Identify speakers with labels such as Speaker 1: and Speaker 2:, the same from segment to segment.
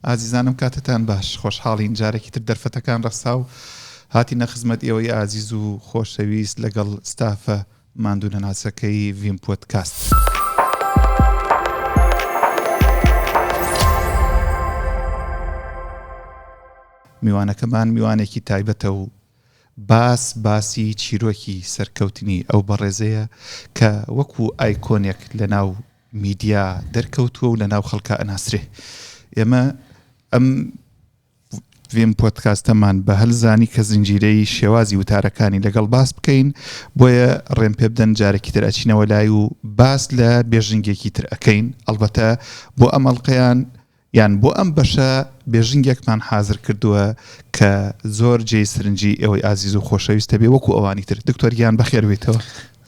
Speaker 1: ئازیزانم کاتتان باش خۆشحاڵین جارێکی تر دەرفەتەکان ڕەخسا و هاتینە خزمەت ئێوەی ئازیز و خۆشەویست لەگەڵ ستافە ماندوو نەناسەکەی ڤیم پۆدکاست. میوانەکەمان میوانێکی تایبەتە و باس باسی چیرۆکی سەرکەوتنی ئەو بەڕێزەیە کە وەکو ئایکۆنێک لەناو میدیا دەرکەوتووە و لەناو خەڵکا ئەناسرێ. ئێمە ئەم ڤیم پۆدکاستەمان بە هەل زانی کە زنجیرەی شێوازی وتارەکانی لەگەڵ باس بکەین، بۆیە ڕێم پێ بدەن جارێکی تر ئەچینەوە لای و باس لە بێژنگێکی تر ئەکەین، ئەڵبەتە بۆ ئەم ئەڵقەیان یان بۆ ئەم بەشە بێژنگێکمان حازر کردووە کە زۆر جێی سرنجی ئێوەی ئازیز و خۆشەویستە بێ وەکو ئەوانی تر. دکتۆر گیان بەخێر بێیتەوە.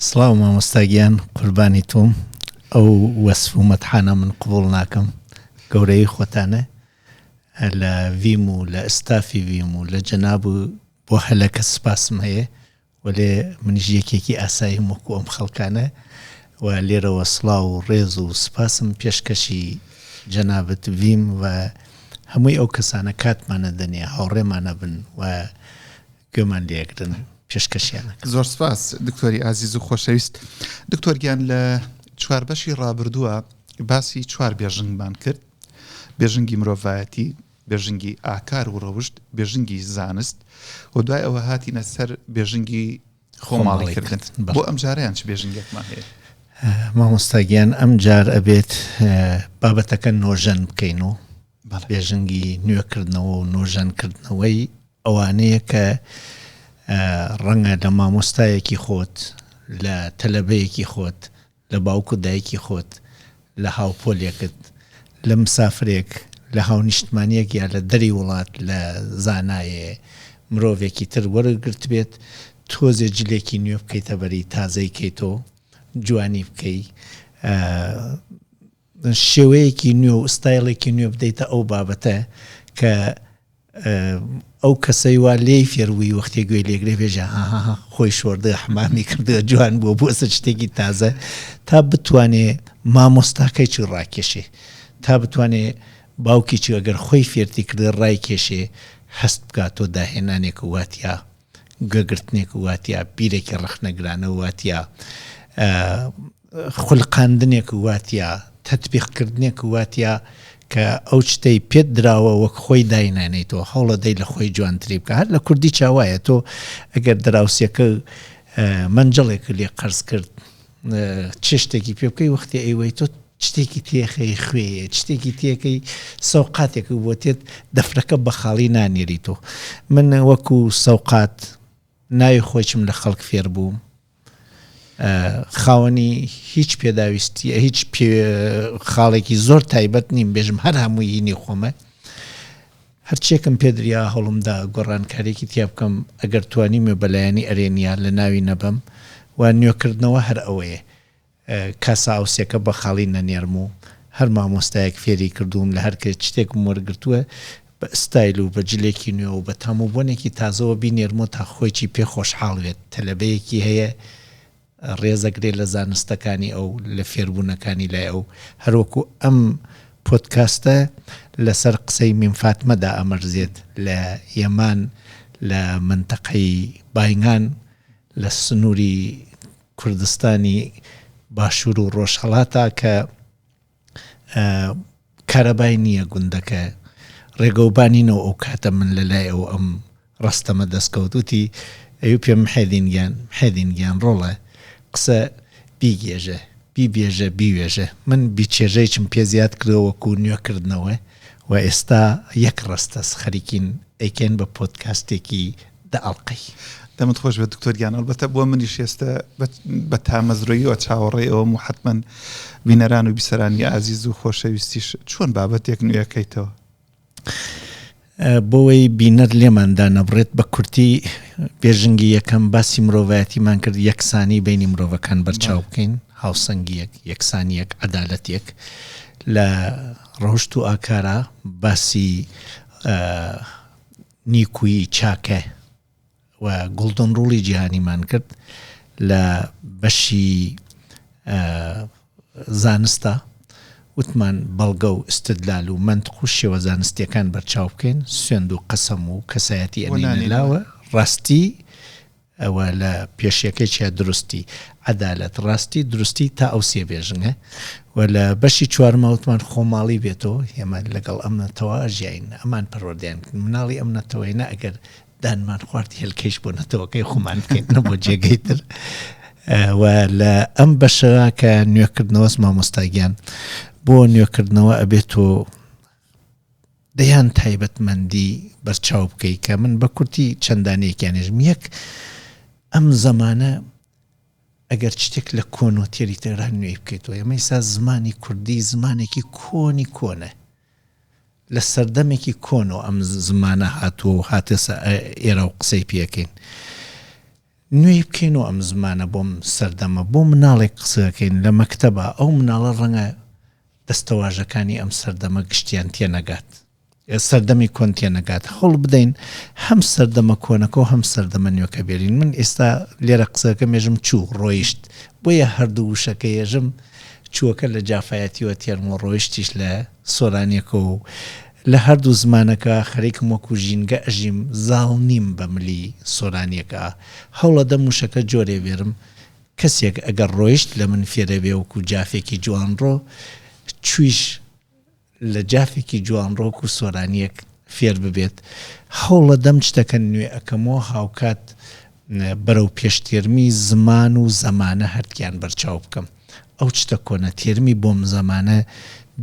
Speaker 2: سڵاو مامۆستا گیان قوربانی تۆم ئەو وەسف و مەدحانە من قبوڵ ناکەم گەورەیی خۆتانە لە ڤیم و لە ئستافی ڤیم و لە جەناب و بۆ هەلەکە سپاسم هەیە وەلێ منیش یەکێکی ئاساییم وەکو ئەم خەڵکانە و لێرەوە سڵاو و ڕێز و سپاسم پێشکەشی جەنابت ڤیم و هەمووی ئەو کەسانە کاتمان ئەدەنێ هاوڕێمان ئەبن و گوێمان لێ ئەگرن پێشکەشیان ئەکەم.
Speaker 1: زۆر سپاس دکتۆری ئازیز و خۆشەویست. دکتۆر گیان لە چوار بەشی ڕابردووە باسی چوار بێژنگمان کرد، بێژنگی مرۆڤایەتی، بێژنگی ئاکار و ڕەوشت، بێژنگی زانست و دوای ئەوە هاتینە سەر بێژنگی خۆماڵی کردن. بۆ ئەم جارەیان چ بێژنگێکمان هەیە؟
Speaker 2: مامۆستا گیان ئەم جار ئەبێت بابەتەکە نۆژەن بکەین و بێژنگی نوێکردنەوە و نۆژەنکردنەوەی ئەوانەیە کە ڕەنگە لە مامۆستایەکی خۆت لە تەلەبەیەکی خۆت لە باوک و دایکی خۆت، لە هاوپۆلێکت، لە مسافرێک، لە هاونیشتمانییەک یا لە دەری وڵات لە زانایێ مرۆڤێکی تر وەرگرتبێت، تۆزێ جلێکی نوێ بکەیتە بەری، تازەی کەیتۆ، جوانی بکەی، شێوەیەکی نوێ و ستایڵێکی نوێ بدەیتە ئەو بابەتە کە ئەو کەسەی وا لێی فێربووی وەختێ گوێی لێگرێ بێژە هاهاها خۆی شۆردە حەمامی کردووە جوان بووە بۆسە شتێکی تازە تا بتوانێ مامۆستاکەی چی ڕاکێشێ تا بتوانێ باوکی چی ئەگەر خۆی فێرتی کردێ ڕایکێشێ هەست بکات تۆ داهێنانێک واتیا گوێگرتنێک واتیا بیرێکی ڕەخنەگرانە واتیا خولقاندنێک وا تیا، تەتبیق کردنێک وا تیا کە ئەو شتەی پێت دراوە وەک خۆی داینانێیتەوە، هەوڵەدەی لە خۆی جوانتری بکە. هەر لە کوردیشا وایە تۆ ئەگەر دراوسێکە مەنجەڵێکت لێ قەرز کرد چێشتێکی پێ بکەی وەختی ئەیوەی تۆ شتێکی تێخەی خوێیە شتێکی تێکەی سەوقاتێک بۆ تێت دەفرەکە بە خاڵی نانێری تۆ من وەکو سەوقات ناوی خۆیچم لە خەڵک فێر بووم خاوەنی هیچ پێداویستی هیچ خاڵێکی زۆر تایبەت نیم بێژم هەر هەمووی هینی خۆمە هەرچێکم پێدریا هەوڵمدا گۆڕانکاریەکی تیا بکەم ئەگەر توانیمە بەلایەنی ئەرێنیا لە ناوی نەبەم و نوێکردنەوە هەر ئەوەیە کاسە ئاوسێکە بە خاڵی نەنێرم و هەر مامۆستایەک فێری کردووم لە هەر کەس شتێکم وەرگرتووە بە ستایل و بە جلێکی نوێ و بە تام و بۆنێکی تازەوە بینێرمەوە تا خۆیی پێ خۆشحاڵ بێت تەلەبەیەکی هەیە ڕێزەگرێ لە زانستەکانی ئەو لە فێربوونەکانی لای ئەو هەروەکو ئەم پۆدکاستە لەسەر قسەی میم فاتمە دائەمەرزێت لە یەمان لە مەنتەقەی باینگان لە سنووری کوردستانی باشوور و ڕۆژهەڵاتا کە کارەبای نییە گوندەکە ڕێگەوبانی نەوە ئەو کاتە من لە لای ئەو ئەم ڕەستەمە دەستکەوت وتی ئەیو پێم محێدین گیان محێدین گیان ڕۆڵە قسە بیگێژە بیبێژە بیوێژە من بیچێژەیچم پێ زیاد کردووە وەکو نوێکردنەوە و ئێستا یەک ڕەستەس خەریکین ئەیکەین بە پۆدکاستێکی دە ئەڵقەی.
Speaker 1: دەمت خۆش بێت دکتۆر گیان ئەڵبەتە بۆ منیش ئێستا بە تامەزرۆییەوە چاوەڕێی ئەوەم و حەتمەن بینەران و بیسەرانی ئازیز و خۆشەویستیش چۆن بابەتێک نوێکەیتەوە.
Speaker 2: بۆوەی بینەر لێمان دانەبڕێت بە کورتی بێژنگی یەکەم باسی مرۆڤایەتیمان کرد یەکسانی بینی مرۆڤەکان بەرچاو بکەین هاوسەنگیەک یەکسانیەک عەدالەتێک لە ڕەوشت و ئاکارا باسی نیکویی، چاکە، و گوڵدن ڕوڵی جیهانیمان کرد لە بەشی زانستە. وتمان بەڵگە و ئیستدلال و مەنتق و شێوە زانستیەکان بەرچاو بکەین، سوێند و قەسەم و کەسایەتی ئەنێینە لاوە، ڕاستی ئەوە لە پێشیەکەی چیا دروستی، عەدالەت، ڕاستی، دروستی تا ئەو سێ بێژنگە و لە بەشی چوارما وتمان خۆماڵی بێتەوە، ئێمە لەگەڵ ئەم نەتەوە ئەژیاین، ئەمان پەروەردەیان کردین، مناڵی ئەم نەتەوەینە ئەگەر دانمان خوارد هێلکەیش بۆ نەتەوەکەی خۆمان بکەین نە بۆ جێگەی تر. و لە ئەم بەشە کە نوێکردنەوەس مامۆستا گیان بۆ نوێکردنەوە ئەبێت تۆ دەیان تایبەتمەندی بەرچاو بکەی کە من بە کورتی چەند دانەیەکیان ێژم یەک ئەم زەمانە ئەگەر شتێک لە کۆنۆ تێری تێران نوێی بکەیتەوە ئێمە ئیسا زمانی کوردی زمانێکی کۆنی کۆنە لە سەردەمێکی کۆنەوە ئەم زمانە هاتووە و هاتێسە ئێرە و قسەی پێکەین نوێی بکەینەوە ئەم زمانە بۆم سەردەمە بۆ مناڵێک قسەکەین لە مەکتەبە ئەو مناڵە ڕەنگە دەستەواژەکانی ئەم سەردەمە گشتیان تێنەگات سەردەمی کۆن تێنەگات هەوڵ بدەین هەم سەردەمە کۆنەکە و هەم سەردەمە نوێکە بێرین من ئێستا لێرە قسەکە مێژم چوو ڕۆیشت بۆیە هەردوو وشەکە یێژم چووەکە لە جافایەتیوە تێرم و ڕۆیشتیش لە سۆرانیەکە و لە هەردوو زمانەکە خەریکم وەکو ژینگە ئەژیم زاڵ نیم بە ملی سۆرانیەکە هەوڵەدەم وشەکە جۆرێ بێرم کەسێک ئەگەر ڕۆیشت لە من فێرەبێ وەکو جافێکی جوانڕۆ چویش لە جافێکی جوانڕۆ وەکو سۆرانیەک فێر ببێت هەوڵەدەم شتەکە نوێ ئەکەمەوە هاوکات بەرەو پێش تێرمی زمان و زەمانە هەردکیان بەرچاو بکەم ئەو چتە کۆنە تێرمی بۆم زەمانە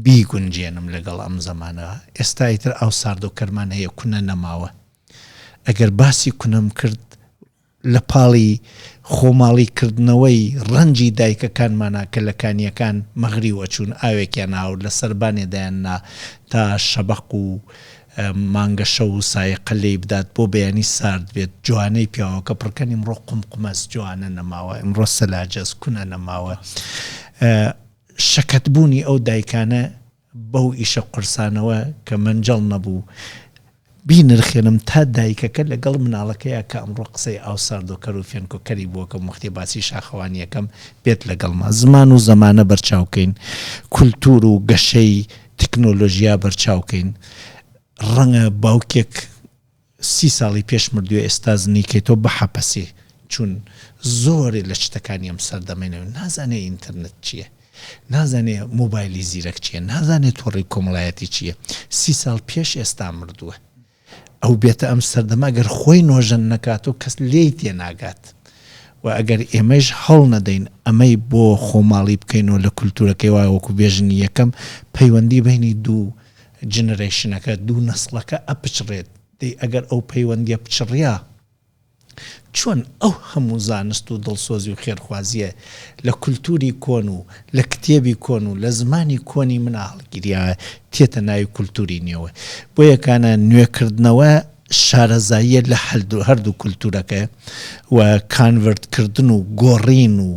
Speaker 2: بیگونجێنم لەگەڵ ئەم زەمانە ئێستا ئیتر ئاو ساردۆکەرمان هەیە کونە نەماوە ئەگەر باسی کونەم کرد لە پاڵی خۆماڵی کردنەوەی ڕەنجی دایکەکانمانا کە لە کانییەکان مەغریو ئەچوون ئاوێکیان ئاورد لە سەربانێ دایان نا تا شەبەق و مانگەشەو و سایەقە لێی بدات بۆ بەیانی سارد بێت جوانەی پیاوەکە پڕکەن ئیمڕۆ قومقومەس جوانە نەماوە ئیمڕۆ سەلاجەس کونە نەماوە شەکەتبوونی ئەو دایکانە بەو ئیشە قورسانەوە کە مەنجەڵ نەبوو بینرخێنم تا دایکەکە لەگەڵ مناڵەکەیا کە ئەمڕۆ قسەی ئاو ساردۆکەر و فێنکۆکەری بووەکەم وەختی باسی شاخەوانیەکەم بێت لەگەڵما زمان و زەمانە بەرچاوکەین کولتور و گەشەی تکنۆلۆژیا بەرچاوکەین ڕەنگە باوکێک سی ساڵی پێش مردووە ئێستا زنیکەی تۆ بحەپەسێ چون زۆرێ لە شتەکانی ئەم سەردەمەی نەوێ نازانێ ئینتەرنێت چییە نازانێ مۆبایلی زیرەک چییە نازانێ تۆڕی کۆمەڵایەتی چییە سی ساڵ پێش ئێستا مردووە ئەو بێتە ئەم سەردەمە گەر خۆی نۆژەن نەکات و کەس لێی تێناگات و ئەگەر ئێمەیش هەوڵ نەدەین ئەمەی بۆ خۆماڵی بکەین و لە کولتوورەکەی وایە وەکو بێژنی یەکەم پەیوەندی بەینی دوو جنرەیشنەکە دوو نەسڵەکە ئەپچڕێت دەی ئەگەر ئەو پەیوەندیە پچڕیا چۆن ئەو هەموو زانست و دڵسۆزی و خێرخوازیە لە کولتووری کۆن و لە کتێبی کۆن و لە زمانی کۆنی منا هەڵگیریاوە تێتە ناوی کولتووری نوێوە بۆیە کانە نوێکردنەوە شارەزاییە لە هەردوو کولتوورەکە و کانڤرت کردن و گۆڕین و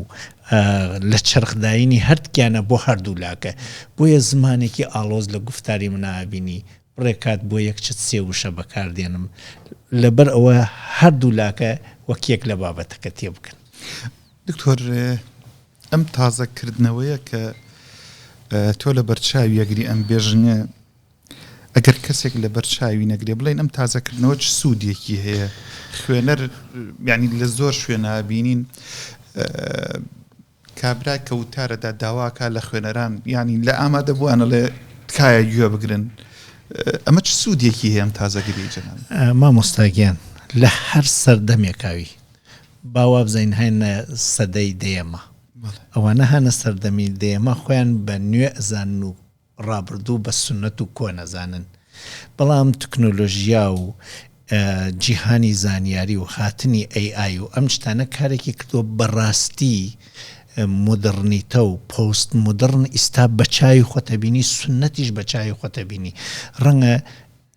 Speaker 2: لە چەرخداینی هەردکیانە بۆ هەردوو لاکە بۆیە زمانێکی ئاڵۆز لە گوفتاری منا ئەبینی بڕێک کات بۆ یەک چت سێ وشە بەکار دێنم لەبەر ئەوە هەردوو لاکە وەک یەک لە بابەتەکە تێبگەن.
Speaker 1: دکتۆر ئەم تازە کردنەوەیە کە تۆ لە بەرچاوی ئەگری ئەم بێژنگە ئەگەر کەسێک لە بەر چاوی نەگرێ بڵێن ئەم تازەکردنەوە چ سوودێکی هەیە خوێنەر یعنی لە زۆر شوێنە بینین کابرا کە وتارەدا داواکە لە خوێنەران ینی لە ئامادە بووانەڵێ تکایە گوێ بگرن ئەمە چ سوودێکی هەیە ئەم تازەگری جەناب؟
Speaker 2: مامۆستا گیان لە هەر سەردەمێکاوی با وابزانین هەنە سەدەی دەیەمە ئەوانە هەنە سەردەمی دەیەمە خۆیان بە نوێ ئەزانن و ڕابردوو بە سوننەت و کۆن ئەزانن بەڵام تکنۆلۆژیا و جیهانی زانیاری و هاتنی ئەی ئای و ئەم شتانە کارێکی کردووە بەڕاستی مۆدڕنیتە و پۆست مۆدڕن ئیستا بە چاوی خۆتە بینی سوننەتیش بە چاوی خۆتە بینی ڕەنگە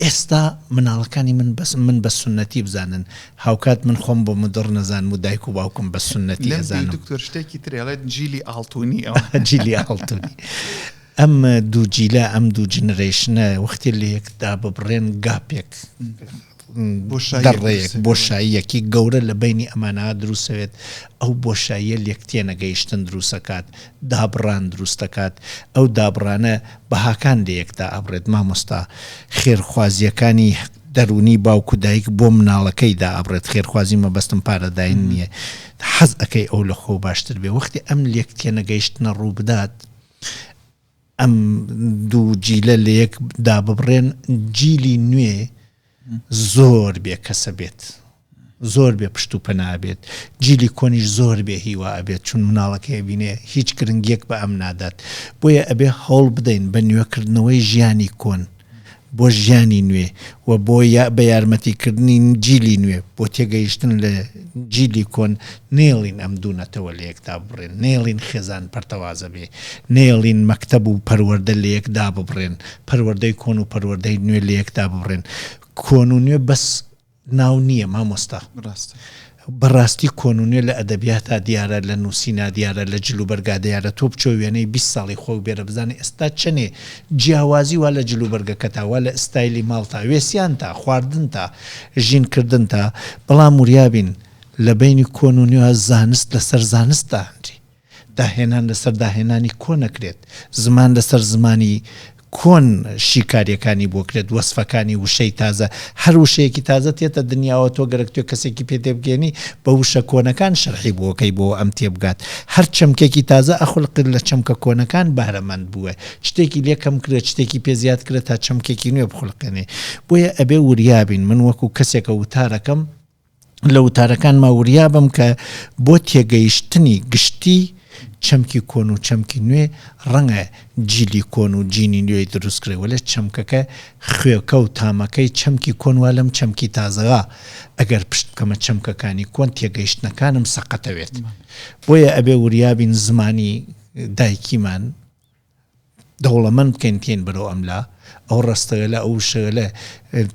Speaker 2: ئێستا مناڵەکانی من بەس من بە سوننەتی بزانن هاوکات من خۆم بە مودڕن ئەزانم و دایک و باوکم بە سوننەتی
Speaker 1: لەم
Speaker 2: ئەزانم.
Speaker 1: دکتۆر شتێکی تر ئەڵێت جیلی ئاڵتونی ئەوە.
Speaker 2: جیلی ئاڵتونی ئەم دوو جیلە ئەم دوو جنرەیشنە وەختێ لە یەک داببڕێن گاپێک. دەڕێیەک، بۆشاییەکی گەورە لە بەینی ئەمانە دروست ئەوێت، ئەو بۆشاییە لێکتێنەگەیشتن دروست ئەکات، دابڕان دروست ئەکات، ئەو دابڕانە بەهاکان لەیەک دائەبڕێت، مامۆستا خێرخوازییەکانی دەروونی باوک و دایک بۆ مناڵەکەی دائەبڕێت، خێرخوازی مەبەستم پارەداین نییە، حەز ئەکەی ئەو لە خۆو باشتر بێ، وەختی ئەم لێکتێنەگەیشتنە ڕووبدات، ئەم دوو جیلە لەیەک داببڕێن جیلی نوێ زۆر بێ کەسە بێت زۆر بێ پشت و پەنا بێت جیلی کۆنیش زۆر بێ هیوا ئەبێت چون مناڵەکەی بینێ هیچ گرنگیەک بە ئەم نادات بۆیە ئەبێ هەوڵ بدەین بە نوێکردنەوەی ژیانی کۆن بۆ ژیانی نوێ و بۆ بە یارمەتی کردنی جیلی نوێ بۆ تێگەیشتن لە جیلی کۆن نەیەڵین ئەم دوو نەتەوە لەیەک داببڕێن، نەیەڵین خێزان پەرتەوازە بێ، نەیەڵین مەکتەب و پەروەردە لەیەک داببڕێن، پەروەردەی کۆن و پەروەردەی نوێ لەیەک داببڕێن. کۆن و نوێ بەس ناو نییە مامۆستا.
Speaker 1: ڕاستە.
Speaker 2: بەڕاستی کۆن و نوێ لە ئەدەبیاتا دیارە، لە نووسینا دیارە، لە جلوبەرگا دیارە، تۆ بچۆ وێنەی 20 ساڵی خۆو بێرە بزانە ئێستا چەنێ جیاوازی وا لە جلوبەرگەکەتا، وا لە ئستایلی ماڵتا، وێسیانتا، خواردنتا، ژینکردنتا، بەڵام وریابین لە بەینی کۆن و نوێ زانست لەسەر زانست داهنرێ. داهێنان لەسەر داهێنانی کۆن ئەکرێت، زمان لەسەر زمانی کۆن شیکاریەکانی بۆ کرێت، وەسفەکانی وشەی تازە، هەر وشەیەکی تازە تێتە دنیاوە تۆ گەرەک تۆ کەسێکی پێ تێبگەیەنی بە وشە کۆنەکان شەرحی بۆ کەی بۆ ئەم تێبگات، هەر چەمکێکی تازە ئەخولقێت لە چەمکە کۆنەکان بەهرەمەند بووە، شتێکی لێ کەم کرێت شتێکی پێ زیاد کرێت تا چەمکێکی نوێ بخولقێنێ، بۆیە ئەبێ وریا بین، من وەکو کەسێکە وتارەکەم لە وتارەکانما وریا بم کە بۆ تێگەیشتنی گشتی چەمکی کۆن و چەمکی نوێ ڕەنگە جیلی کۆن و جینی نوێی دروست کرێ وەلێ چەمکەکە خوێکە و تامەکەی چەمکی کۆن وا لەم چەمکی تازەغا ئەگەر پشت بکەمە چەمکەکانی کۆن تێگەیشتنەکانم سەقەتەوێت بۆیە ئەبێ وریابین زمانی دایکیمان دەوڵەمەند بکەین تێین بەرەو ئەملا، ئەو ڕەستەگەلە، ئەو وشەگەلە،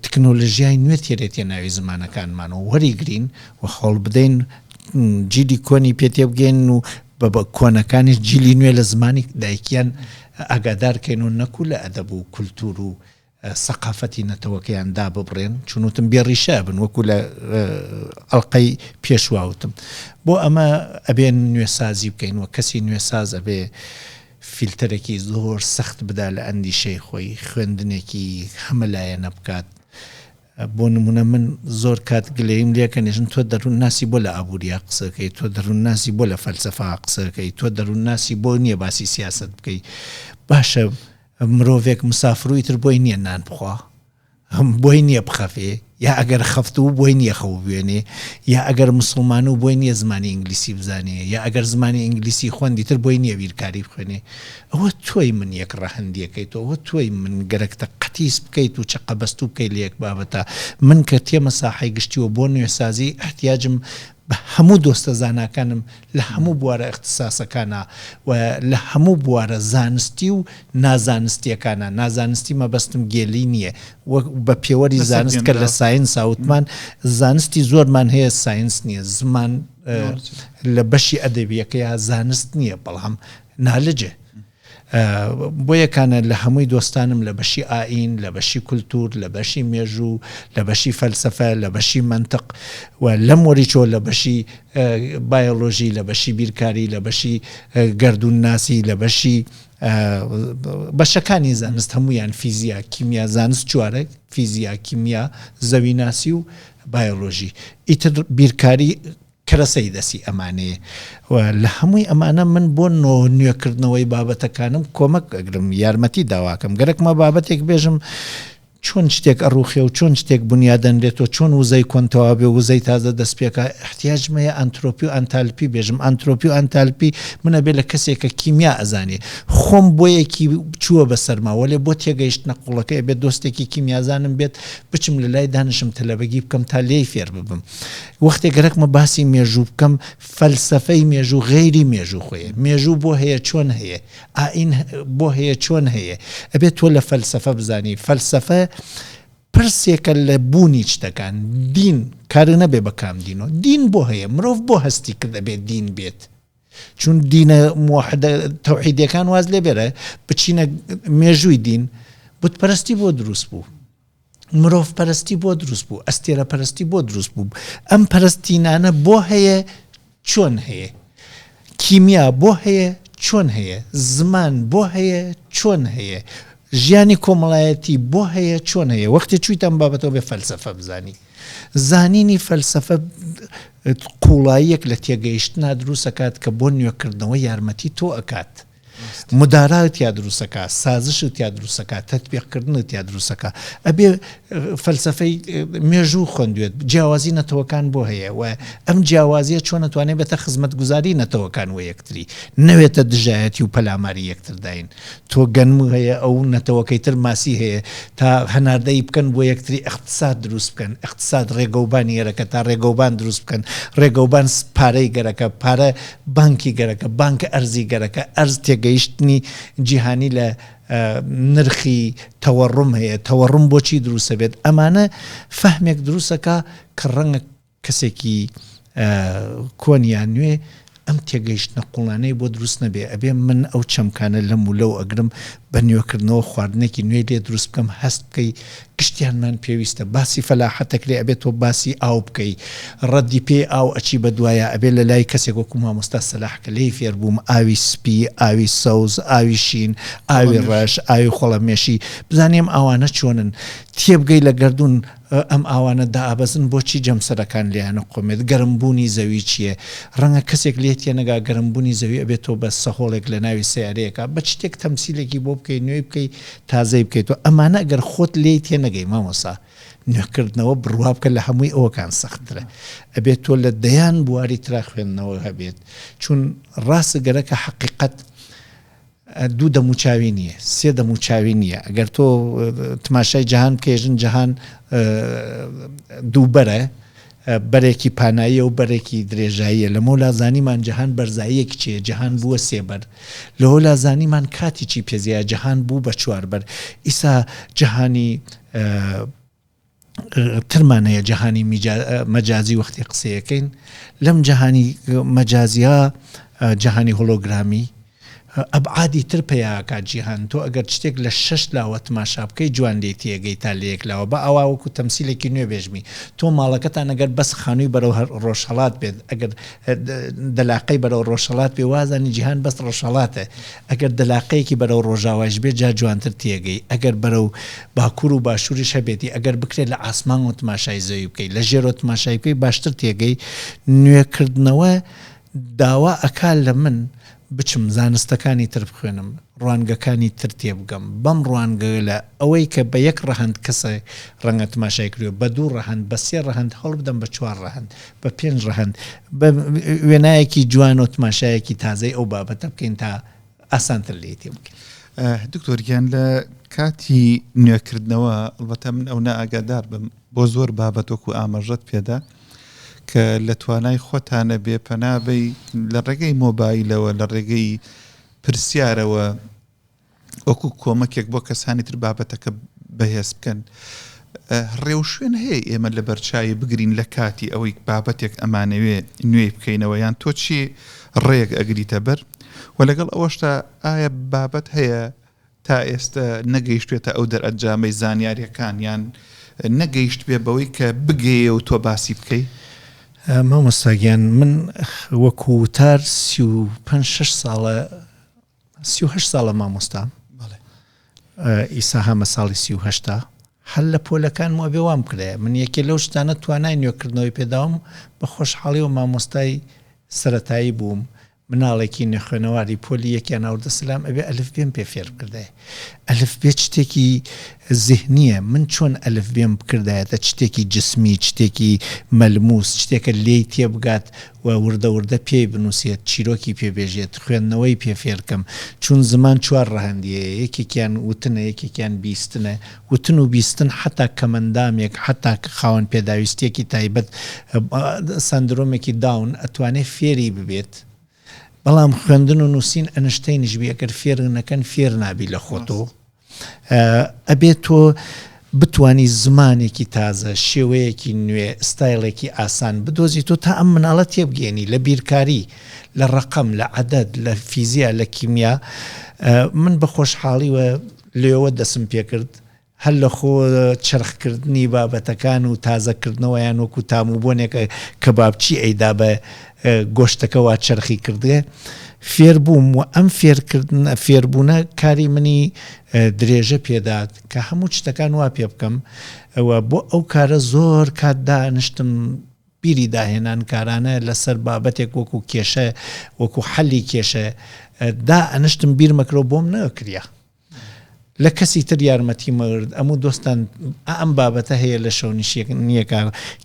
Speaker 2: تکنۆلۆژیای نوێ تێرێتە ناوی زمانەکانمان و وەریگرین و هەوڵ بدەین جیلی کۆنی پێ تێبگەین و بە کۆنەکانیش جیلی نوێ لە زمانی دایکیان ئاگادار کەین و نەکو لە ئەدەب و کولتوور و سەقافەتی نەتەوەکەیان داببڕێن، چون وتم بێ ڕیشە ئەبن وەکو لە ئەڵقەی پێشوا وتم. بۆ ئەمە ئەبێ نوێسازی بکەین و کەسی نوێساز ئەبێ فیلتەرێکی زۆر سەخت بدا لە ئەندیشەی خۆی، خوێندنێکی هەمەلایەنە بکات. بۆ نمونە من زۆر کات گلەییم لێکەن ئێژن تۆ دەروونناسی بۆ لە ئابووریا قسەکەی، تۆ دەروونناسی بۆ لە فەلسەفە قسەکەی، تۆ دەروونناسی بۆ نییە باسی سیاسەت بکەی. باشە مرۆڤێک مسافر و ئیتر بۆی نییە نان بخوا بۆی نییە بخەفێ یا ئەگەر خەفتوو بۆی نییە خەو بوێنێ یا ئەگەر مسلمان و بۆی نییە زمانی ئینگلیسی بزانێ یا ئەگەر زمانی ئینگلیسی خوێندی تر بۆی نییە بیرکاری بخوێنێ ئەوە تۆی من یەک ڕەهەندیەکەی تۆ ئەوە تۆی من گەرەکتە قەتیس بکەیت و چەقەبەستوو بکەیت لە یەک بابەتە من کە تێمە ساحەی گشتیوە بۆ نوێسازی ئیحتیاجم بە هەموو دۆستە زاناکانم لە هەموو بوارە ئیختساسەکانا و لە هەموو بوارە زانستی و نازانستییەکانا، نازانستی مەبەستم گێلی نییە، وەک بە پێوەری زانست کە لە ساینسا وتمان زانستی زۆرمان هەیە ساینس نییە، زمان لە بەشی ئەدەبییەکەیا زانست نییە بەڵام نالجە. بۆیە کانە لە هەمووی دۆستانم لە بەشی ئائین، لە بەشی کولتوور، لە بەشی مێژوو، لە بەشی فەلسەفە، لە بەشی مەنتق و لەم وەریچەوە لە بەشی بایۆلۆژی، لە بەشی بیرکاری، لە بەشی گەردوونناسی، لە بەشی بەشەکانی زانست هەموویان فیزیا، کیمیا، زانست چوارە، فیزیا، کیمیا، زەویناسی و بایۆلۆژی. ئیتر بیرکاری کەرەسەی دەستی ئەمانەیە و لە هەمووی ئەمانە من بۆ نوێکردنەوەی بابەتەکانم کۆمەک ئەگرم یارمەتی داواکەم گەرەکمە بابەتێک بێژم چۆن شتێک ئەڕوخێ و چۆن شتێک بنیادەنرێت و چۆن وزەی کۆن تەواو بێ وزەی تازە دەست پێکا احتیاجم هەیە ئەنترۆپی و ئەنتالپی بێژم ئەنترۆپی و ئەنتالپی من ئەبێ لە کەسێک کە کیمیا ئەزانێ خۆم بۆیەکی چووە بەسەرما وەلێ بۆ تێگەیشتنە قوڵەکەی ئەبێت دۆستێکی کیمیازانم بێت بچم لە لای دانیشم تەلەبەگی بکەم تا لێی فێر ببم وەختێ گەرەکمە باسی مێژوو بکەم، فەلسەفەی مێژوو غەیری مێژوو خۆیە. مێژوو بۆ هەیە چۆن هەیە؟ ئائین بۆ هەیە چۆن هەیە؟ ئەبێت تۆ لە فەلسەفە بزانی. فەلسەفە پرسێکە لە بوونی شتەکان. دین، کارت نەبێ بە کام دینەوە. دین بۆ هەیە؟ مرۆڤ بۆ هەستی کرد ئەبێ دین بێت؟ چون دینە موحدە تەوحیدیەکان واز لێ بێرە، بچینە مێژووی دین، بتپەرستی بۆ دروست بوو؟ مرۆڤ پەرستی بۆ دروست بوو؟ ئەستێرە پەرستی بۆ دروست بوو؟ ئەم پەرستینانە بۆ هەیە؟ چۆن هەیە؟ کیمیا بۆ هەیە؟ چۆن هەیە؟ زمان بۆ هەیە؟ چۆن هەیە؟ ژیانی کۆمەڵایەتی بۆ هەیە؟ چۆن هەیە؟ وەختی چوویتە ئەم بابەتەوە بێ فەلسەفە بزانی. زانینی فەلسەفە قووڵاییەک لە تێگەیشتنا دروست ئەکات کە بۆ نوێکردنەوە یارمەتی تۆ ئەکات. مدارا تیا دروست ئەکا، سازشت تیا دروست ئەکا، تەتبیق کردنت تیا دروست ئەکا. ئەبێ فەلسەفەی مێژوو خوێندوێت، جیاوازی نەتەوەکان بۆ هەیە و ئەم جیاوازیە چۆن ئەتوانێ بێتە خزمەتگوزاری نەتەوەکان وە یەکتری، نەوێتە دژایەتی و پەلاماری یەکتر داین. تۆ گەنم هەیە ئەو نەتەوەکەی تر ماسی هەیە تا هەناردەی بکەن بۆ یەکتری ئیقتساد دروست بکەن، ئیقتساد ڕێگەوبانی گەرەکە تا ڕێگەوبان دروست بکەن، ڕێگەوبان پارەی گەرەکە، پارە بانکی گەرەکە، بانک ئەرزی گەرەکە، ئەرز تێگەیشتنی جیهانی لە نرخی تەوەڕوم هەیە، تەوەڕوم بۆچی دروست ئەبێت، ئەمانە فەهمێک دروست ئەکا کە ڕەنگە کەسێکی کۆن یان نوێ ئەم تێگەیشتنە قوڵانەی بۆ دروست نەبێ، ئەبێ من ئەو چەمکانە لەم و لەو ئەگرم بە نوێکردنەوە خواردنێکی نوێی لێ دروست بکەم هەست بکەی گشتیانمان پێویستە باسی فەلاحەت ئەکرێ ئەبێ تۆ باسی ئاو بکەی ڕەدی پێی ئاو ئەچی بە دوایا ئەبێ لە لای کەسێک وەکو مامۆستا سەلاح کە لێی فێر بووم ئاوی سپی ئاوی سەوز ئاوی شین ئاوی ڕەش ئاوی خۆڵەمێشی بزانی ئەم ئاوانە چۆنن تێبگەی لە گەردوون ئەم ئاوانە دائەبەزن بۆچی جەمسەرەکان لێیان ئەقۆمێت گەرم بوونی زەوی چیە ڕەنگە کەسێک لێ تێنەگا گەرم بوونی زەوی ئەبێ تۆ بە سەهۆڵێک لە ناوی سەیارەیەکا بە چتێک تەمسیلێکی بۆ بکەی نوێی بکەی تازەی بکەیتەوە ئەمانە ئەگەر خۆت لێی تێنەگەی مامۆستا نوێکردنەوە بڕوا بکە لە هەمووی ئەوەکان سەختترە ئەبێت تۆ لە دەیان بواری ترا خوێندنەوە هەبێت چون ڕاست گەرەکە حەقیقەت دوو دەموچاوی نییە سێ دەموچاوی نییە ئەگەر تۆ تماشای جەهان بکەێژن جەهان دووبەرە بەرێکی پاناییە و بەرێکی درێژاییە، لەمەولا زانیمان جەهان بەرزاییەکی چییە، جەهان بووە سێبەر، لەوەلا زانیمان کاتی چی پێزیایە، جەهان بوو بە چواربەر، ئیسا جەهانی ترمان هەیە، جەهانی مەجازی وەختی قسەیەکەین لەم جەهانی مەجازیە، جەهانی هۆلۆگرامی، ئەبعادی تر پەیا ئەکات جیهان تۆ ئەگەر شتێک لە شەش لاوە تماشا بکەی جوان لێی تێگەی تا لە یەک لاوە با ئاوا وەکو تەمسیلێکی نوێ بێژمی تۆ ماڵەکەتان ئەگەر بەس خانووی بەرەو ڕۆژهەڵات بێت ئەگەر دەلاقەی بەرەو ڕۆژهەڵات بێ وازانی جیهان بەس ڕۆژهەڵاتە ئەگەر دەلاقەیەکی بەرەو ڕۆژاوایش بێت جا جوانتر تێگەی ئەگەر بەرەو باکوور و باشووریش هەبێتی ئەگەر بکرێت لە ئاسمانەوە تماشای زەوی بکەی لە ژێرەوە تماشای بکەی باشتر تێگەی نوێکردنەوە داوا ئەکا لە من بچم زانستەکانی تر بخوێنم، ڕوانگەکانی تر تێبگەم، بەم ڕوانگەگەلە ئەوەی کە بە یەک ڕەهەند کەسێک ڕەنگە تماشای کردوێ، بە دوو ڕەهەند، بە سێ ڕەهەند هەوڵ بدەم بە چوار ڕەهەند، بە پێنج ڕەهەند، بە وێنایەکی جوان و تماشایەکی تازەی ئەو بابەتە بکەین تا ئاسانتر لێی تێبگەین.
Speaker 1: دکتۆر گیان لە کاتی نوێکردنەوە ئەڵبەتە من ئەونە ئاگادار بم بۆ زۆر بابەت وەکو ئاماژەت پێدا کە لە توانای خۆتانە بێ پەنا بەی لە ڕێگەی مۆبایلەوە لە ڕێگەی پرسیارەوە وەکو کۆمەکێک بۆ کەسانی تر بابەتەکە بەهێز بکەن ڕێوشوێن هەیە ئێمە لە بەرچوی بگرین لە کاتی ئەوەی بابەتێک ئەمانەوێ نوێی بکەینەوە یان تۆ چی ڕێک ئەگریتە بەر و لەگەڵ ئەوەشتا ئایا بابەت هەیە تا ئێستە نەگەیشتوێتە ئەو دەرئەنجامەی زانیاریەکان یان نەگەیشتبێ بەوەی کە بگەیێ و تۆ باسی بکەی؟
Speaker 2: مامۆستا گیان من وەکو وتار 35 شەش ساڵە 38 ساڵە مامۆستام ئیسا هەمە ساڵی 38 هەر لە پۆلەکانم ئەبێ وام بکرایە من یەکێ لەو شتانە توانای نوێکردنەوەی پێداوم بە خۆشحاڵی و مامۆستای سەتایی بووم مناڵێکی نەخوێنەواری پۆلی یەکیان ئاوردە سلام ئەبێ ئەلف بێم پێ فێر بکردایە ئەلف بێ چتێکی زهنیە من چۆن ئەلف بێم بکردایەتە چتێکی جسمی چتێکی مەلموس چتێکە لێی تێبگات و وردە وردە پێی بنوسێت چیرۆکی پێ بێژێت خوێندنەوەی پێ فێرکەم چون زمان چوار ڕەهەندی هەیە یەکێکیان وتنە یەکێکیان بیستنە وتن و بیستن حەتا کەمەندامێک حەتا خاوەن پێداویستیەکی تایبەت سەندرۆمێکی داون ئەتوانێ فێری ببێت بەڵام خوێندن و نووسین ئەنشتەینیش بی ئەگەر فێر نەکەن فێر نابی لە خۆتۆ ئەبێت تۆ بتانی زمانێکی تازە شێوەیەکی نوێ ستایلێکی ئاسان بدۆزی تۆ تا ئەم مناڵە تێبگەێنی لە بیرکاری لە ڕقم لە عەدەد لە فیزیا لە کیمیا من بە خۆشحاڵی وە لێوە دەسم پێکرد. هەر لە خۆ چەرخکردنی بابەتەکان و تازەکردنەوەیان وەکو تام و بۆنێک کەبابچی ئەیدا بە گۆشتەکە وا چەرخی کردێ فێر بووم و ئەم فێرکردنە فێربوونە کاری منی درێژە پێدات کە هەموو شتەکان وا پێ بکەم و بۆ ئەو کارە زۆر کات دانیشتم بیری داهێنانکارانە لەسەر بابەتێک وەکو کێشە وەکو حەلی کێشە دا ئەنشتم بیرمەکرەوە بۆم نەکریا لە کەسی تر یارمەتی مەگرت ئەموو دۆستان ئەم بابەتە هەیە لە شەونیشیەکە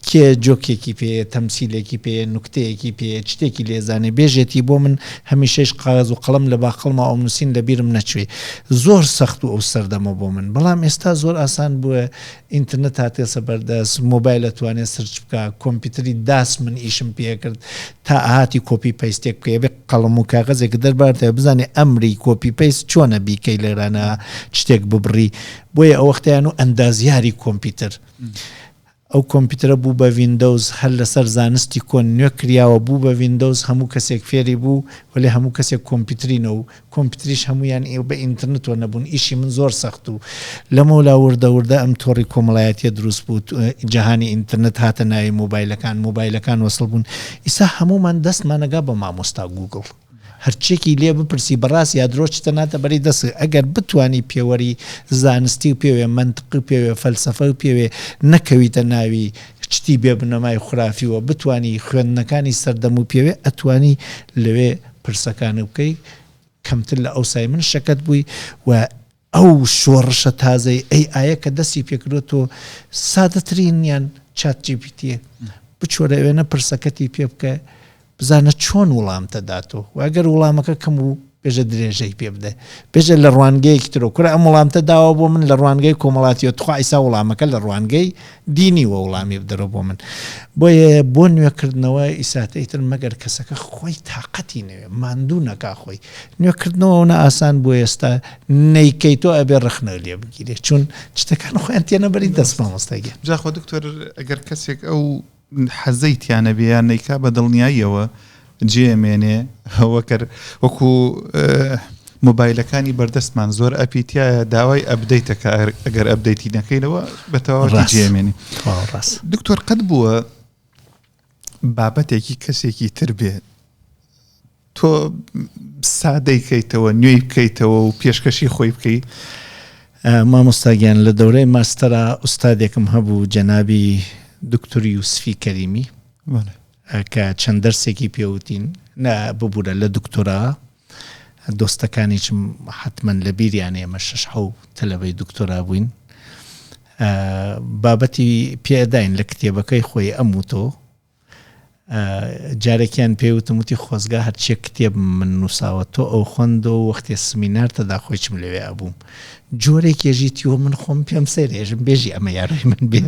Speaker 2: کێ جۆکێکی پێ تەمسیلێکی پێ نوکتەیەکی پێ شتێکی لێزانێ بێژێتی بۆ من هەمیشەش قاغەز و قەڵەم لە باقڵما ئەو نووسین لە بیرم نەچوێ زۆر سەخت و ئەو سەردەمە بۆ من بەڵام ئێستا زۆر ئاسان بووە ئینترنت هاتێسە بەردەست، مۆبایل ئەتوانێ search بکا، کۆمپیوتەری داس من ئیشم پێ ئەکرد تا ئەهاتی copy paste ێک بکەی ئەبێ قەڵەم و کاغەزێکت دەربارتایە بزانێ ئەمری copy paste چۆنە بیکەی لێرانە شتێک ببڕی بۆیە ئەوەختەیان و ئەندازیاری کۆمپیوتەر ئەو کۆمپیوتەرە بوو بە ویندۆز هەر لەسەر زانستی کۆن نوێ کریاوە بوو بە ویندۆز هەموو کەسێک فێری بوو وەلێ هەموو کەسێک کۆمپیوتری نەوو کۆمپیوتریش هەموویان بە ئینترنتەوە نەبوون ئیشی من زۆر سەخت و لەمەولا وردە وردە ئەم تۆڕی کۆمەڵایەتیە دروست بوو جەهانی ئینترنت هاتە ناوی مۆبایلەکان مۆبایلەکان وەسڵ بوون ئیسا هەموومان دەستمانەگا بە مامۆستا گوگڵ هەرچێکی لێ بپرسی بەڕاست یا درۆ چتە ناتە بەری دەست ئەگەر بتانی پێوەری زانستی و پێوێ مەنتقی و پێوێ فەلسەفە و پێوێ نەکەویتە ناوی شتی بێ بنەمای خورافیوە بتانی خوێندنەکانی سەردەم و پێوێ ئەتوانی لەوێ پرسەکانت بکەی کەمتر لە ئەوسای من شەکەت بووی و ئەو شۆڕشە تازەی ئەی ئایە کە دەستی پێکردوە تۆ سادەترینیان چات جی پی تیە بچۆرە ئەوێنە پرسەکەتی پێ بکە بزانە چۆن وڵامتە داتۆ و ئەگەر وڵامەکە کەم بوو بێژە درێژەی پێ بدە بێژە لە ڕوانگەیەکی ترۆ کورە ئەم وڵامتە داوە بۆ من لە ڕوانگەی کۆمەڵاتیەوە تخوا ئیسا وڵامەکە لە ڕوانگەی دینی وە وڵامی بدەرەوە بۆ من بۆیە بۆ نوێکردنەوە ئیساتە ئیتر مەگەر کەسەکە خۆی تاقەتی نەوێ ماندوو نەکا خۆی نوێکردنەوە ئەونە ئاسان بۆ ئێستا نەیکەی تۆ ئەبێ ڕەخنە لێ بگیرێ چون شتەکان خۆیان تێنە بەری دەست مامۆستا گیان.
Speaker 1: جا خۆ دکتۆر ئەگەر کەسێک ئەو حەزەی تیا نەبێ یان نەیکا بە دڵنیاییەوە جێ ئەمێنێ وەکەر وەکو مۆبایلەکانی بەردەستمان زۆر ئەپی تایە داوای update ەکە ئەگەر update ی نەکەینەوە بە تەواوەتی جێ ئەمێنێ
Speaker 2: ڕاست
Speaker 1: دکتۆر قەت بووە بابەتێکی کەسێکی تر بێ تۆ سادەی کەیتەوە نوێی بکەیتەوە و پێشکەشی خۆی بکەی؟
Speaker 2: مامۆستا گیان لە دەورەی ماستەرا ئوستادێکم هەبوو جەنابی دکتور یوسفی کەریمی کە چەند دەرسێکی پێوتین نا ببورە لە دکتۆرا دۆستەکانیشم حتمما لە بیریان ئێمە شەش حەو تەلەبەی دکتۆرا بووین بابەتی پێداین لە کتێبەکەی خۆی ئەم و تۆ جارێکیان پێی وتم وتی خۆزگا هەرچیەک کتێبم من نووساوە تۆ ئەو خوەندەوە وەختێ سمینارتە دا خۆیچم لەوێ ئەبووم جۆرێک ێژی تیوە من خۆم پێم سەیرە ێژم بێژی ئەمە یارەی من بێ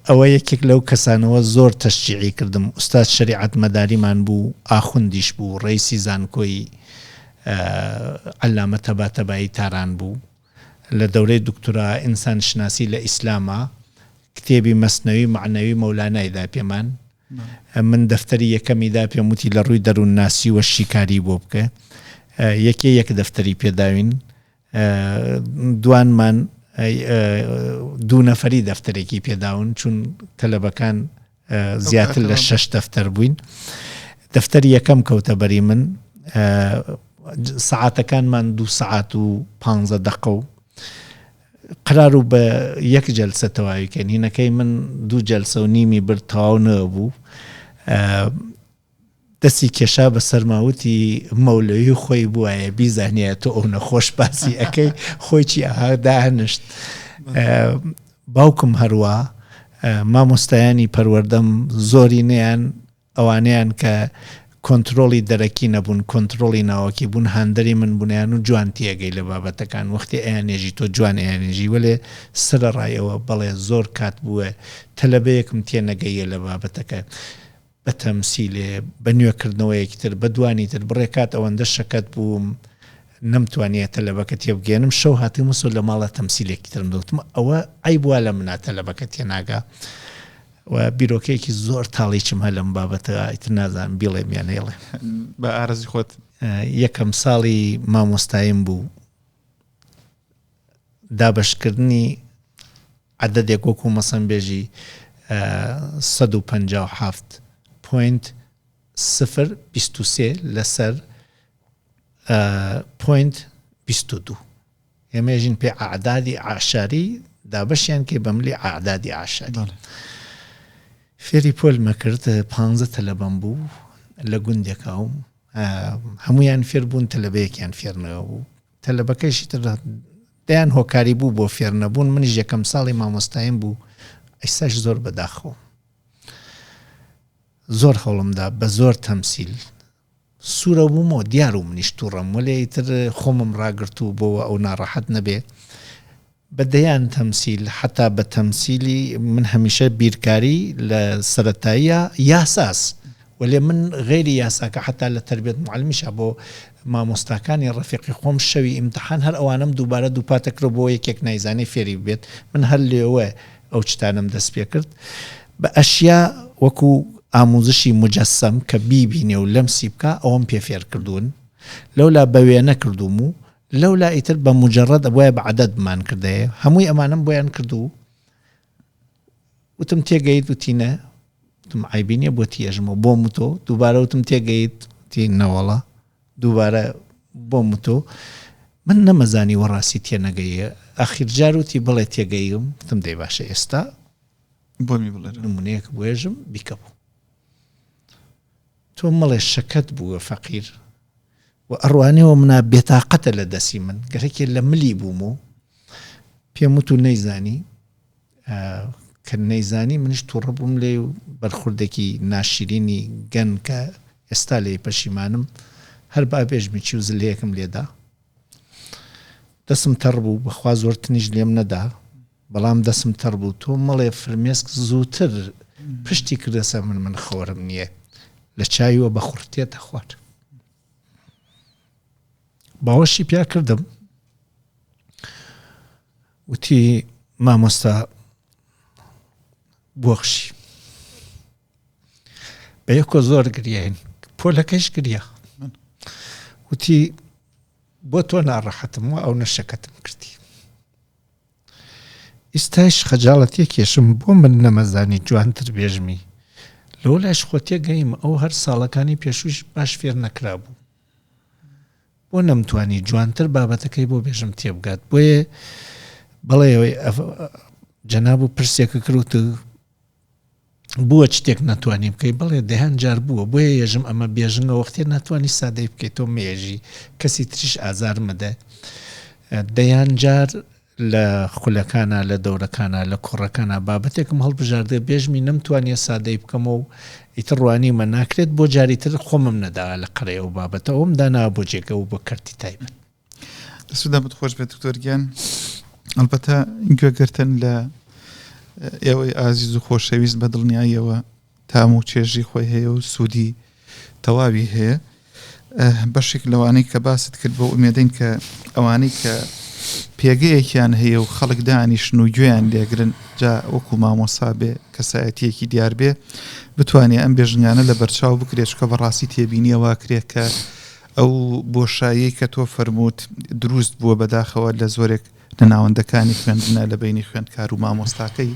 Speaker 2: ئەوە یەکێک لەو کەسانەوە زۆر تەشجیعی کردم ئوستاد شەریعەت مەداریمان بوو ئاخوندیش بوو ڕئیسی زانکۆی عەلامە تەباتەبایی تاران بوو لە دەورەی دکتۆرا ئینسان شناسی لە ئیسلاما کتێبی مەسنەوی مەعنەوی مەولانای دا پێمان من دەفتەری یەکەمی دا پێم وتی لە ڕووی دەروونناسیوە شیکاری بۆ بکە یەکێ یەک دەفتەری پێداوین دوانمان دوو نەفەری دەفتەرێکی پێداون چون تەلەبەکان زیاتر لە شەش دەفتەر بووین دەفتەری یەکەم کەوتە بەری من سەعاتەکانمان دو سەعات و پ دقە و قرار و بە یەک جەلسە تەواوی کەین هینەکەی من دوو جەلسە و نیمی برد تەواو نەبوو دەستی کێشا بە سەرما وتی مەولەوی خۆی بوایە بیزانیایە تۆ ئەو نەخۆش باسی ئەەکەی خۆی چی ئەها دانشت باوکم هەروە مامۆستایانی پەروەردەم زۆری نیان ئەوانەیان کە کۆنترۆڵی دەرەکی نەبوون کۆنترۆڵی ناوەکی بوون هاندەری من بوونیان و جوان تێگەی لە بابەتەکان وەختی ئەیانێژی تۆ جوان ئەیانێژی وەلێ سەرەڕای ئەوە بەڵێ زۆر کات بووە تەلەبەیەکم تێنەگەیە لە بابەتەکە بە تەمسیلێ، بە نوێکردنەوەیەکی تر، بە دوانی تر، بڕێ کات ئەوەندە شەکەت بووم نەمتوانیە تەلەبەکە تێبگەیەنم، شەو هاتمەسەوە لە ماڵا تەمسیلێکی ترم دەوتم ئەوە عەیب وا لە منا تەلەبەکە تێناگا و بیرۆکەیەکی زۆر تاڵیچم هە لەم بابەتە ئیتر نازانم بیڵێم یان نەیڵێم.
Speaker 1: بە ئارەزوی خۆت.
Speaker 2: یەکەم ساڵی مامۆستاییم بوو. دابەشکردنی عەدەدێک وەکو مەسەن بێژی 157 پوینت سفر 23 لەسەر پوینت 22 ئێمە ێژین پێ ئەعدادی عشاری دابەشیان کەی بە ملی ئەعدادی عشاری. فێری پۆلمە کرد پانزە تەلەبەم بوو لە گوندێکا و هەمویان فێر بوون تەلەبەیەکیان فێر نەبوو تەلەبەکەشی تر دەیان هۆکاری بوو بۆ فێر نەبوون منیش یەکەم ساڵی مامۆستایم بوو ئیساش زۆر بەداخەوە زۆر هەوڵمدا بە زۆر تەمسیل سوورە بوومەوە دیار و منیش تووڕەم وەلێ ئیتر خۆمم ڕاگرت و بۆوە ئەو ناڕەحەت نەبێ بە دەیان تەمسیل حەتا بە تەمسیلی من هەمیشە بیرکاری لە سەرەتاییە یاساس وەلێ من غەیری یاساکە حەتا لە تەربیەت معلمیشا بۆ مامۆستاکانی ڕەفیقی خۆم شەوی ئیمتحان هەر ئەوانەم دووبارە دووپاتە کرد بۆ یەکێک نایزانێ فێری بێت من هەر لێوە ئەو چتانەم دەست پێ کرد بە ئەشیا وەکو ئاموزشی موجەسەم کە بیبینێ و لەمسی بکا ئەوەم پێ فێر کردوون لەولا بە وێنە کردووم و لەولا ئیتر بە موجەڕەد ئەبوایە بە عەدەد بمان کردایە هەمووی ئەمانەم بۆیان کرد و وتم تێگەیت وتی نە وتم عەیبی نییە بۆ تیەژمەوە بۆم و تۆ دووبارە وتم تێگەیت وتی نەوەڵا دووبارە بۆم و تۆ من نەمەزانی وەڕاستی تێنەگەیە ئەخیر جار وتی بڵێ تێگەیم وتم دەی باشە ئێستا
Speaker 1: بۆمی بڵێ
Speaker 2: نمونەیەک بۆێژم بیکە بوو تۆ مەڵێ شەکەت بووە فەقیر و ئەڕوانێەوە منا بێتاقەتە لە دەسی من گەرەکێ لە ملی بووم و پێم وت و نەیزانی کە نەیزانی منیش تووڕە بووم لێی و بەرخوردێکی ناشیرینی گەن کە ئێستا لێی پەشیمانم هەر با بێژمی چی و زلەیەکم لێدا دەسم تەڕ بوو بەخوا زۆر تنیش لێم نەدا بەڵام دەسم تەڕ بوو تۆ مەڵێ فرمێسک زووتر پشتی کردەسە من من خۆرم نییە لە چاویوە بە خوڕتێتە خوار باوەشی پیا کردم وتی مامۆستا بۆخشی بە یەکۆ زۆر گریاین پۆلەکەش گریا وتی بۆ تۆ ناڕەحەتم و ئەو نەشەکەتم کردی ئیستایش خەجاڵەتیە کێشم بۆ من نەمەزانی جوانتر بێژمی لەوە لایش خۆ تێگەیم ئەو هەر ساڵەکانی پێشووش باش فێر نەکرابوو بۆ نەمتوانی جوانتر بابەتەکەی بۆ بێژم تێبگات بۆیە بەڵێ جەناب و پرسێکە کرد و بووە شتێک نەتوانی بکەی بەڵێ دەیان جار بووە بۆیە یەژم ئەمە بێژنگە وەختێ ناتوانانی سادەی بکەیت تۆ مێژی کەسی تریش ئازار مەدە دەیان جار لە خولەکانا لە دەورەکانا لە کۆڕەکانا بابەتێکم هەڵبژاردە بێژمی نەمتوانیە سادەی بکەمەوە و ئیتر ڕوانیومە ناکرێت بۆ جاری تر خۆمم نەدا لە قەرەی ئەو بابەتە ئەوم داناوە بۆ جێگە و بۆ کەرتی تایبەت.
Speaker 1: دەست و دەمت خۆش بێت دکتۆر گیان ئەلبەتە گوێگرتن لە ئێوەی ئازیز و خۆشەویست بە دڵنیاییەوە تام و چێژی خۆی هەیە و سوودی تەواوی هەیە بەشێک لەوانەی کە باست کرد بۆ ئومێدەین کە ئەوانەی کە پێگەیەکیان هەیە و خەڵک دانیشن و گوێیان لێگرن جا وەکو مامۆسا بێ کەسایەتیەکی دیار بێ بتوانێ ئەم بێژنگانە لە بەرچاو بکرێت چکە بەڕاستی تێبینیەوە کرێت کە ئەو بۆشاییەی کە تۆ فەرمووت دروست بووە بەداخەوە لە زۆرێک لە ناوەندەکانی خوێندنە لە بینی خوێندکار و مامۆستاکەی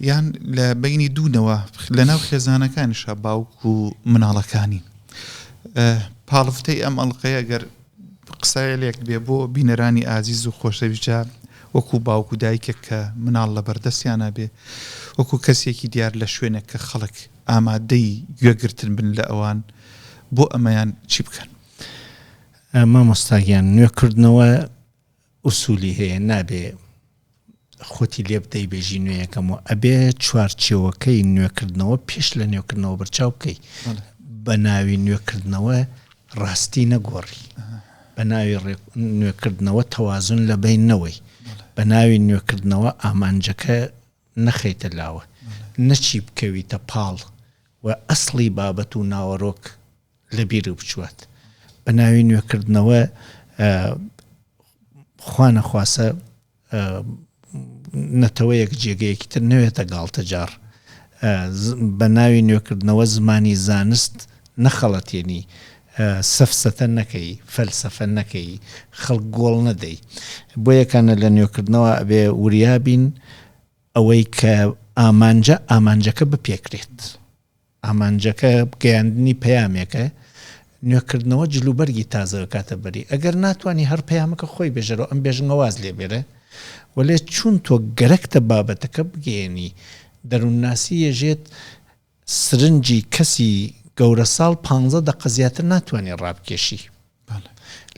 Speaker 1: یان لە بینی دوونەوە لە ناو خێزانەکانیشا باوک و مناڵەکانی پاڵفتەی ئەم ئەڵلقەیە گەر قسایلێک بێ بۆ بینەرانی ئازیز و خۆشەویستجا وەکو باوک و دایکێک کە مناڵ لە بەردەستیانە بێ وەکو کەسێکی دیار لە شوێنێک کە خەڵک ئامادەی گوێگرتن بن لە ئەوان بۆ ئەمەیان چی بکەن؟
Speaker 2: مامۆستا گیان نوێکردنەوە ئوسولی هەیە نابێ خۆتی لێ بدەی بێژی نوێیەکەم و ئەبێ چوارچێوەکەی نوێکردنەوە پێش لە نوێکردنەوە بەرچاو بکەی بە ناوی نوێکردنەوە ڕاستی نەگۆڕی بە ناوی نوێکردنەوە تەوازن لە بین نەوەی بە ناوی نوێکردنەوە ئامانجەکە نەخەیتە لاوە نەچی بکەویتە پاڵ و ئەسڵی بابەت و ناوەرۆک لە بیرو بچوات بە ناوی نوێکردنەوە خوا نەخواسە نەتەوەیەک جێگەیەکی تر نەوێتە گاڵتەجاڕ بە ناوی نوێکردنەوە زمانی زانست نەخەڵەتێنی. سەفسەتە نەکەی، فەلسەفە نەکەی، خەڵک گۆڵ نەدەی. بۆیەکانە لە نوێکردنەوە ئەبێ وریا بین ئەوەی کە ئامانجە، ئامانجەکە بپێکرێت. ئامانجەکە گەیاندنی پەیامێکە، نوێکردنەوە جلوبەرگی تازە ئەکاتە بەری. ئەگەر ناتوانی هەر پەیامەکە خۆی بێژەرەوە، ئەم بێژنگە واز لێ بێرە. وەلێ چون تۆ گەرەکتە بابەتەکە بگەیەنی، دەروونناسی یەژێت سرنجی کەسی گەورەساڵ پانزە دەقە زیاتر ناتوانی ڕابکێشی.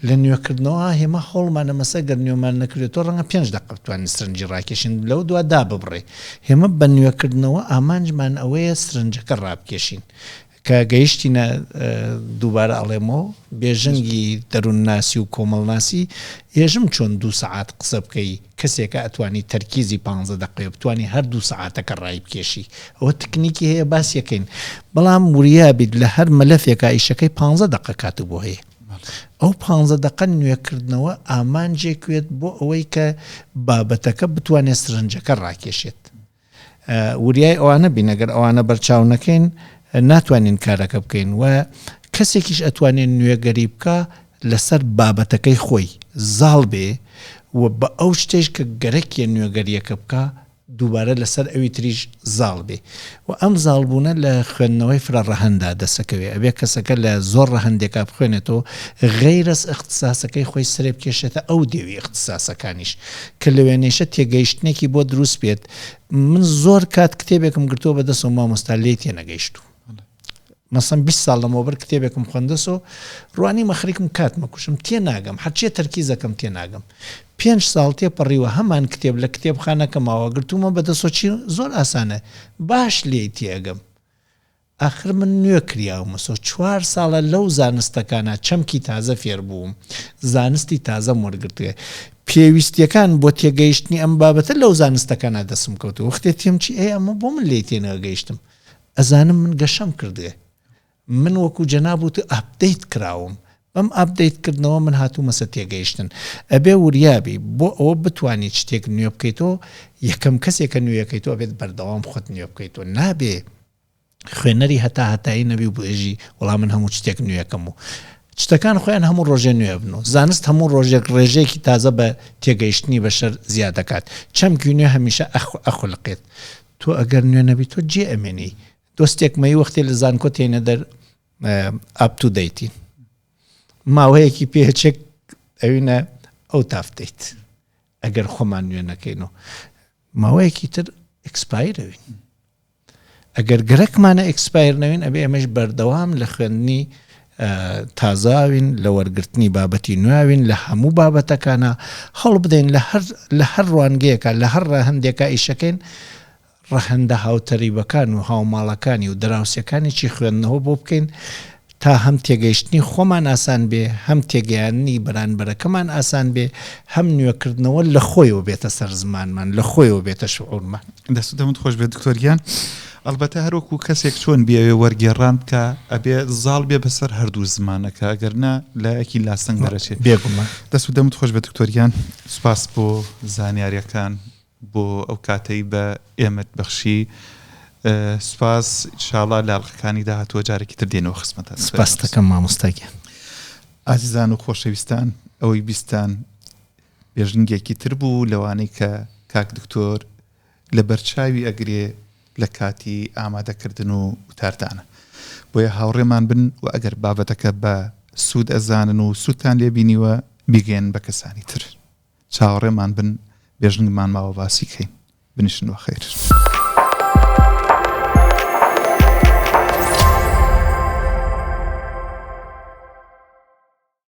Speaker 2: لە نوێکردنەوە هێمە هەوڵمانە مەسە گەر نوێمان نەکرێتەوە ڕەنگە پێنج دەقە بتوانین سرنجی ڕاکێشین لەو دوا داببڕێ. هێمە بە نوێکردنەوە ئامانجمان ئەوەیە سرنجەکە ڕابکێشین. کە گەیشتینە دووبارە ئەڵێمەوە بێژنگی دەروونناسی و کۆمەڵناسی ئێژم چۆن دوو سەعات قسە بکەی کەسێکە ئەتوانی تەرکیزی پانزە دەقەیە بتوانی هەر دوو سەعاتەکە ڕایبکێشی ئەوە تکنیکی هەیە باسیەکەین بەڵام وریا بیت لە هەر مەلەفێکا ئیشەکەی پانزە دەقە کات بۆ هەیە ئەو پانزە دەقە نوێکردنەوە ئامانجێک وێت بۆ ئەوەی کە بابەتەکە بتوانێت سرنجەکە ڕاکێشێت وریای ئەوانە بین ئەگەر ئەوانە بەرچاو نەکەین ناتوانین کارەکە بکەین و کەسێکیش ئەتوانێت نوێگەری بکە لەسەر بابەتەکەی خۆی زاڵ بێ و بە ئەو شتێش کە گەرەکیە نوێگەریەکە بکە دووبارە لەسەر ئەوی تریش زاڵ بێ و ئەم زاڵبوونە لە خوێندنەوەی فرە ڕەهەندا دەسەکەوێ ئەبێ کەسەکە لە زۆر ڕەهەندێکا بخوێنێتەوە غەیرەز ئیختساسەکەی خۆی سەرێ بکێشێتە ئەو دێوی ئیختساسەکانیش کە لەوێنەیشە تێگەیشتنێکی بۆ دروست بێت من زۆر کات کتێبێکم گرتووە بە دەستەوە مامۆستا لێی تێنەگەیشتووم مەسەن 20 ساڵ لەمەوبەر کتێبێکم خوێندەسۆ ڕوانی مەخریکم کات مەکوشم تێناگەم هەرچێ تەرکیزەکەم تێناگەم پێنج ساڵ تێپەڕیوە هەمان کتێب لە کتێبخانەکە ماوە گرتوومە بەدەسۆ چی زۆر ئاسانە باش لێی تێئەگەم ئاخر من نوێ کریاومەسۆ چوار ساڵە لەو زانستەکانا چەمکی تازە فێر بووم، زانستی تازەم وەرگرتووە. پێویستییەکان بۆ تێگەیشتنی ئەم بابەتە لەو زانستەکانا دەسم کەوتووە. وەختێ تێم چی ئەی ئەمە بۆ من لێی تێنەگەیشتم؟ ئەزانم من گەشەم کردووە. من وەکوو جەناب وت update کراوم. بەم update کردنەوە من هاتوومەسە تێگەیشتن. ئەبێ وریا بی بۆ ئەوە بتوانی شتێک نوێ بکەیتەوە، یەکەم کەسێک کە نوێیەکەیتەوە ئەبێت بەردەوام خۆت نوێ بکەیتەوە. نابێ خوێنەری هەتا هەتایی نەبی و بێژی وەڵا من هەموو شتێک نوێکەم و شتەکان خۆیان هەموو ڕۆژێ نوێ بن و زانست هەموو ڕۆژێک ڕێژەیەکی تازە بە تێگەیشتنی بەشەر زیاد دەکات چەمکی نوێ هەمیشە ئەخولقێت تۆ ئەگەر نوێ نەبی تۆ جێ ئەمێنی دۆستێک مەی وەختێ لە زانکۆ تێنە دەر up to date ین ماوەیەکی پێچێک ئەوینە out of date ئەگەر خۆمان نوێ نەکەین و ماوەیەکی تر expire ئەوین ئەگەر گەرەکمانە expire نەوین ئەبێ ئێمەش بەردەوام لە خوێندنی تازاوین لە وەرگرتنی بابەتی نوێوین لە هەموو بابەتەکانە هەوڵ بدەین لە هەر لە هەر ڕوانگەیەکە لە هەر ڕەهەندێکا ئیشەکەین ڕەهەندە هاوتەریبەکان و هاوماڵەکانی و دراوسێکانێکی خوێندنەوە بۆ بکەین تا هەم تێگەیشتنی خۆمان ئاسان بێ، هەم تێگەیاندنی بەرانبەرەکەمان ئاسان بێ، هەم نوێکردنەوە لە خۆیەوە بێتە سەر زمانمان، لە خۆیەوە بێتە شعورمان.
Speaker 1: دەست و دەمت خۆش بێت دکتۆر گیان. ئەڵبەتە هەر وەکوو کەسێک چۆن بیەوێ وەرگێڕان بکا ئەبێ زاڵ بێ بەسەر هەردوو زمانەکە ئەگەر نا لایەکی لاسەنگ دەرەچێ.
Speaker 2: بێگومان.
Speaker 1: دەست و دەمت خۆش بێت دکتۆر گیان. سوپاس بۆ زانیاریەکان. بۆ ئەو کاتەی بە ئێمەت بەخشی سوپاس ئینشاڵا لە ئەڵقەکانی داهاتووە جارێکی تر دێنەوە خزمەتان
Speaker 2: سپاست دەکەم مامۆستا گیان.
Speaker 1: ئازیزان و خۆشەویستان ئەوەی بیستان بێژنگێکی تر بوو لەوانەی کە کاک دکتۆر لە بەرچاوی ئەگرێ لە کاتی ئامادەکردن و وتاردانە بۆیە هاوڕێمان بن و ئەگەر بابەتەکە بە سوود ئەزانن و سوودتان لێ بینیوە بیگەیەنن بە کەسانی تر. چاوەڕێمان بن بێژنگمان ماوە باسی کەین بنیشن وەخەیر.